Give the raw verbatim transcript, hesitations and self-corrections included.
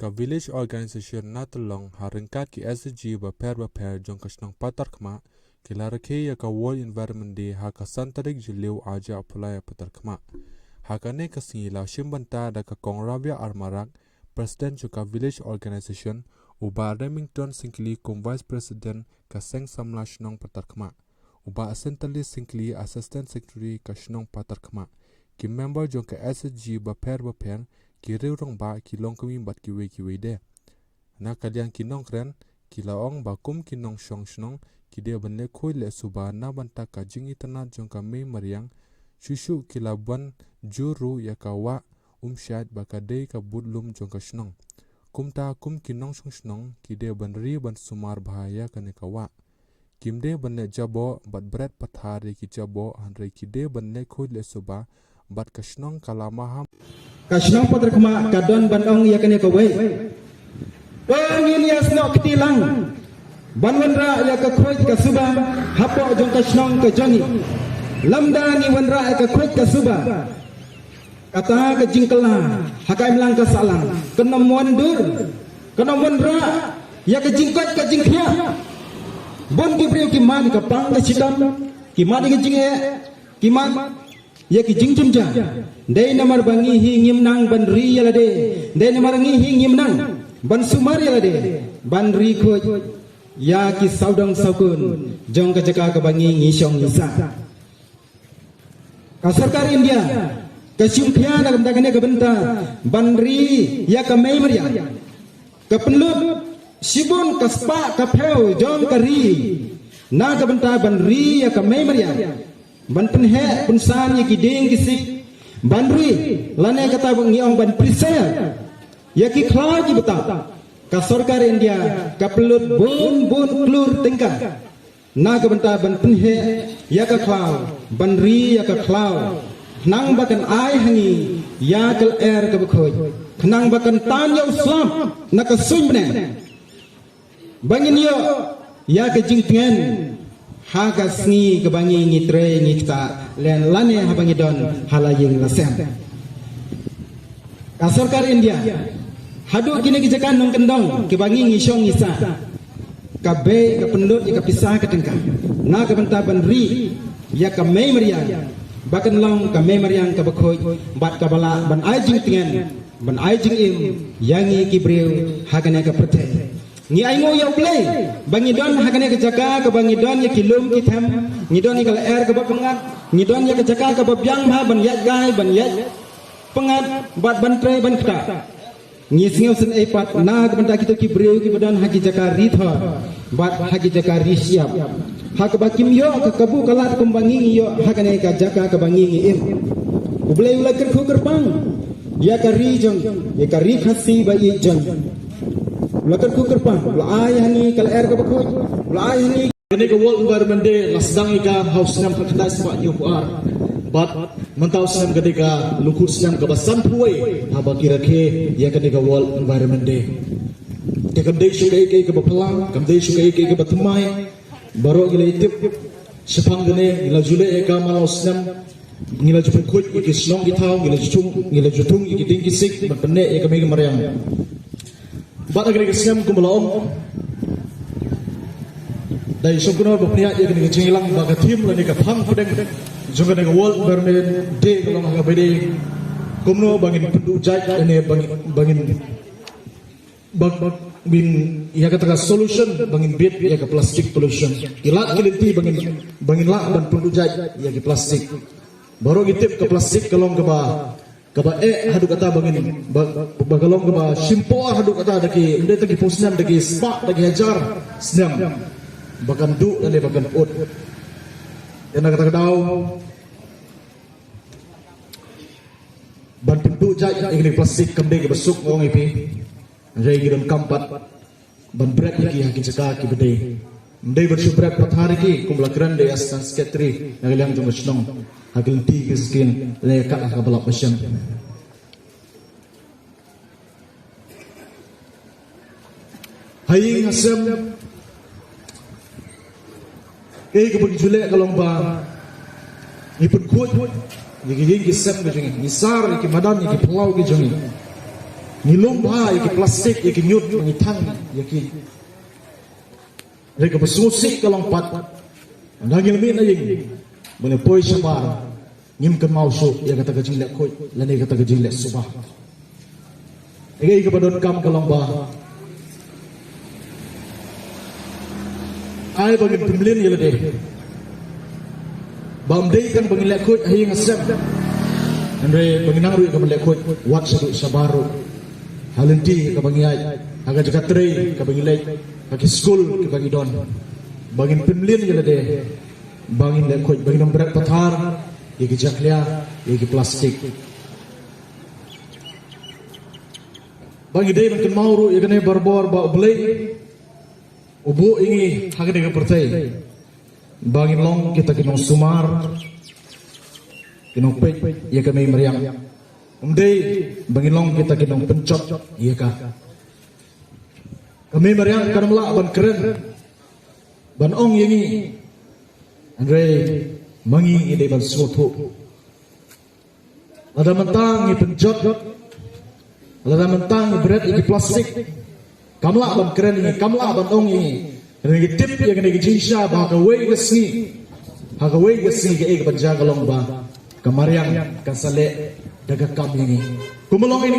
Village Organization na Tarlong ha ryngkat ki S H G bapher bapher jong ka shnong Patarkhmah ki la rakhe ïa ka World Environment Day ha ka san tarik Jylliew arja phylla ïa Patarkhmah. Ha kane ka sngi la shim bynta da ka Kong Rabia Armarak, President jong ka Village Organization, u Bah Remington Syngkli kum Vice President ka Seng Samla Shnong Patarkhmah, u Bah Sentali Syngkli, Assistant Secretary ka Shnong Patarkhmah, ki member jong ka S H G bapher bapher, ki riew rangbah, ki longkmie bad kiwei kiwei de. Na ka liang ki nongkren ki la ong ba kum ki nongshong shnong ki dei ban leh khuid leh suba na bynta ka jingitynnad jong ka mei mariang, shuh shuh ki la ban jur ruh ïa ka wah Umshad ba ka dei ka budlum jong ka shnong. Kumta kum ki nongshong shnong ki dei ban ri ban sumar bha ïa kane ka wah. Kim dei ban leh jaboh bad bret pathar ïa ki jaboh, hynrei ki dei ban leh khuid leh suba bad ka shnong ka la maham. Ka shnong Patarkhmah ka don ban ong ïa kane kawei. To ngin ïa snoh kti lang ban wanrah ïa ka khuid ka suba hapoh jong ka shnong ka jong ngi. Lymda ngi wanrah ïa ka khuid ka suba, kata ka jingkylla ha ka imlang ka sahlang kan ym wandur, kan ym wanrah ïa ka jingkoit ka jingkhiah. Bun ki briew ki mad ïa ka pang ka shitom, ki mad ïa ka jingeh, ki mad ïa ki jingjynjar. Dei namar ba ngi hi ngim nang ban ri ïa lade, dei namar ngi hi ngim nang ban sumar ïa lade, ban ri khuid ïa ki sawdong sawkun jong ka jaka kaba ngi ngi shong ngi sah. Ka sorkar India ka shim khia na ka bynta kane ka bynta ban ri ïa ka mei mariang. Ka pynlut shibun ka spah ka phew jong ka ri na ka bynta ban ri ïa ka mei mariang, ban pynheh pynsan ïa ki dieng ki siej, ban ri lane kata ba ngi ong ban preserve ïa ki khlaw ki btap. Ka sorkar India ka pynlut bun bun klur tyngka na ka bynta ban pynheh ïa ka khlaw, ban ri ïa ka khlaw, khnang ba kan ai ha ngi ïa ka lyer kaba khuid, khnang ba kan tan ïa u slap na ka suiñ bneng, ba ngin ïoh ïa ka jingtngen ha ka sngi kaba ngi ngi trei ngi ktah lane haba ngi don ha la ïing la sem. Ka sorkar India haduh kine ki jaka nongkyndong kiba ngi ngi shong ngi sah, ka bei ka pynlut ïa ka pisa ka tyngka na ka bynta ban ri ïa ka mei mariang, ba kan long ka mei mariang kaba khuid bad kaba lah ban ai jingtngen, ban ai jingim ïa ngi ki briew ha kane ka pyrthei. Ngi ainguh ïa U Blei ba ngi don ha kane ka jaka kaba ngi don ïa ki lum ki them, ngi don ïa ka lyer kaba pyngngad, ngi don ïa ka jaka kaba biang bha ban ïaid kai, ban ïaid pyngngad bad ban trei ban ktah. Ngi sngewsynei pat na ka bynta kito ki briew kiba don ha ki jaka ri thor bad ha ki jaka ri shyiap, ha kaba kim ïoh ka kabu ka lad kumba ngi ngi ïoh ha kane ka jaka kaba ngi ngi im. U Blei u la kyrkhu kyrpang ïa ka ri jong, ïa ka ri Khasi ba ïeit jong. U la kyrkhu kyrpang, u la ai ha ngi ka lyer kaba khuid, u la ai ha ngi. Kane ka World Environment Day la sdang ïa ka ha u snem khatkhyndai spah hynñiewphew ar. Bad mynta u snem ka dei ka lyngkhuh snem kaba sanphew wei haba ki rakhe ïa kane ka World Environment Day. Te kam dei shuh kaei kaei kaba phylla, kam dei shuh kaei kaei kaba thymmai. Baroh ngi la ïatip shaphang kane, ngi la ju leh ïa ka man la u snem, ngi la ju pynkhuid ïa ki shnong ki thaw, ngi la ju thung, ngi la ju thung ïa ki dieng ki siej ban pynneh ïa ka mei ka mariang. Bad ha kane ka snem kumba la ong da i Shongknor ba pynïaid ïa kane ka jingïalang, ba ka theme lane ka phang pdeng jong kane ka World Environment Day ka long ha kaba dei kumno ba ngin pynduh jait lane ba ngin, ba ngin ba, ba ngin ïa kata ka solution ba ngin beat ïa ka plastic pollution. Ki lad ki lynti ba ngin, ba ngin lah ban pynduh jait ïa ki plastic. Baroh ngi tip ka plastic ka long kaba, kaba eh haduh kata ba ngin, ba, ba ka long kaba shim por haduh kata da ki, ym dei tang ki phew snem, da ki spah, da ki hajar snem ba kan duh lane ba kan pyut. Te na kata ka daw ban pynduh jait ïa kine ki plastic kam dei kaba suk, nga ong ïa phi. Hynrei ngi donkam pat ban bret ïa ki ha ki jaka kiba dei. Ym dei ban shu bret pathar ïa ki kumba la kren da i Assistant Secretary na ka liang jong ka shnong, ha ki lynti ki skin lane kat ha kaba lap ba shem. Ha ïing ha sem, kaei kaba ngi ju leh ka long ba ngi pynkhuid ïa ki ïing ki sem ki jong ngi, ngi sar ïa ki madan, ïa ki phyllaw ki jong ngi. Ngi lum bha ïa ki plastik, ïa ki ñiut, ngi thang ïa ki. Re ka ba sngewsih ka long pat. Nda ngi la mih na ïing, ba ngi poi shabar, ngim kynmaw shuh ïa kata ka jingleh khuid lane kata ka jingleh suba. Ïa ka ba donkam ka long ba ai ba ngin pynmlien ïa lade. Ba ym dei tang ba ngin leh khuid ha ïing ha sem, hynrei ba ngin nang ruh ïa ka ba leh khuid wat shaduh shabar ruh. Ha lynti ka ba ngi ïaid, ha ka jaka trei ka ba ngi leit, ha ki skul ka ba ngi don, ba ngin pynmlien ïa lade. Ba ngin leh khuid, ba ngin ym bret pathar ïa ki jakhlia, ïa ki plastik. Ba ngi dei ban kynmaw ruh ïa kane barabor ba U Blei u buh ïa ngi ha kane ka pyrthei ba ngin long kita ki nongsumar, ki nongpeit ïa ka mei mariang. Ym dei ba ngin long kita ki nongpynjot ïa ka. Ka mei mariang kam lah ban kren, ban ong ïa ngi. Hynrei ma ngi ngi dei ban sngewthuh. Lada mynta ngi pynjot, lada mynta ngi bret ïa ki plastik, kam lah ban kren ïa ngi, kam lah ban ong ïa ngi. Hynrei ngi tip ïa kane ka jingshisha ba ha kawei ka sngi, ha kawei ka sngi kaei ka ban jia ka long ba ka mariang kan sa leh da ka kam ïa ngi. Kumba long ïa ngi.